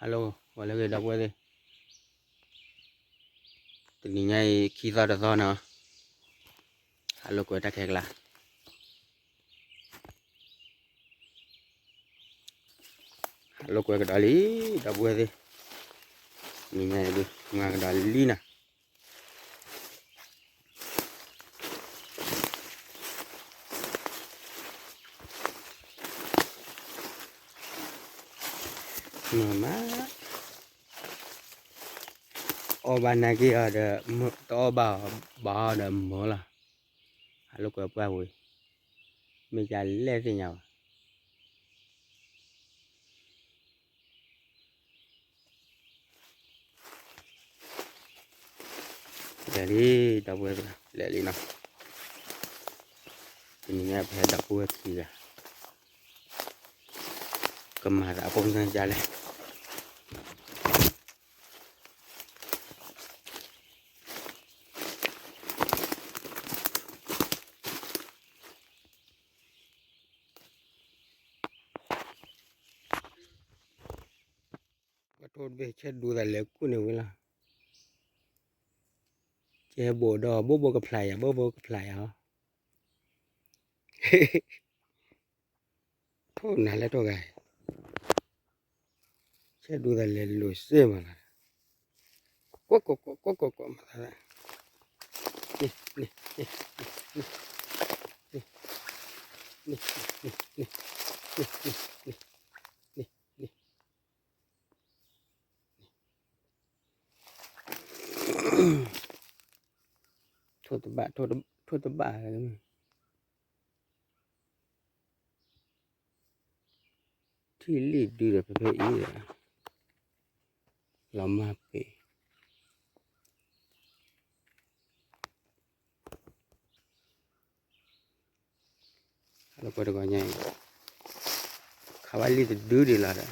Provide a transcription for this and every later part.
ဟါလၢဂ့ၤ ဒီပုၢ်ဝဲၢ်သ့ၣ်, တနံၤညါအံၤ ခံသီတသီနီၤ, ဟါလၢကွဲးတၢ်ခဲကျါ, ဟါလၢကွဲးကဒီးလံ ဒီပုၢ်ဝဲၢ်သ့ၣ်, တနံၤညါအံၤဒုး မၤကဒီးလံနီၤ. မ့ၢ်မး, အီၣ်ဘၣ်နာ်က့ၤအီၤဒီး တအီၣ်ဘၣ်ဘၣ်အီၤဒီးမၢလီၤ, ဟါလၢကွဲးပှၢ်ဝံၤ, မ့ၢ်ကလဲၣ်သ့ၣ်ညါဘၣ်. လဲၤလံ ဒီပုၢ်ဝဲၢ်သ့ၣ်, လဲၤလံနီၤ, တနံၤညါပဟဲဒီပုၢ်ဝဲၢ်ခံဂၤ, ကမၤသးအပိၢ်ညါဒ်လဲၣ်. ကထိၣ်တဘ့ၣ် ဆဲးဒူသးလဲၤကူၣ်န့ၣ်ဝံၤလီၤ, ကဲဘိးဒီး ဘိဘိကဖျါယၤ ဘိဘိကဖျါယၤ, ထိၣ်နၤလဲၣ်ထိၣ်ဂၤ, ဆဲးဒူသးလဲၤလိာ်စ့ၢ်မးလီၤ, ကွၢ်ကွၢ်ကွၢ်ကွၢ်ကွၢ်မးသး, ထိၣ်တဘၣ် ထိၣ်တဘၣ်, ထံၣ်လံၣ်ဒုဒီးဖဲဖဲအံၤဒီး လီၤမၢ်ပ့ၤ, လၢပှဲၤတဂီၤညါအံၤ ခးဝဲလံၣ်တဒုဒံးလီၤဒီး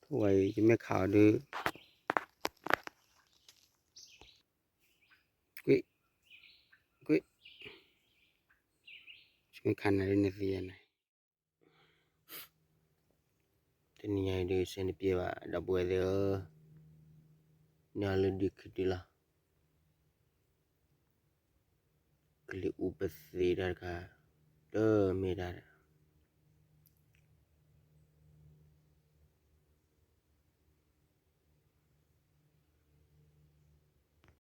ထိၣ်ဝဲအံၤ ယမ့ၢ်ခးအီၤဒုး ကွ့ၢ်, ကွ့ၢ်, ယမ့ၢ်ခးနၤဒုးနသ့ယဲၢ်နၤ, တနံၤညါအံၤဒုး စဲနပျဲဘၣ် ဒီပုၢ်ဝဲၢ်သ့ၣ်ဧၢ, န့ၢ်အီၤလၢဒုးခုဒုးလီၤ, ကလံၤအူပသ့တၢ်တခါ, တမ့ၢ်တၢ်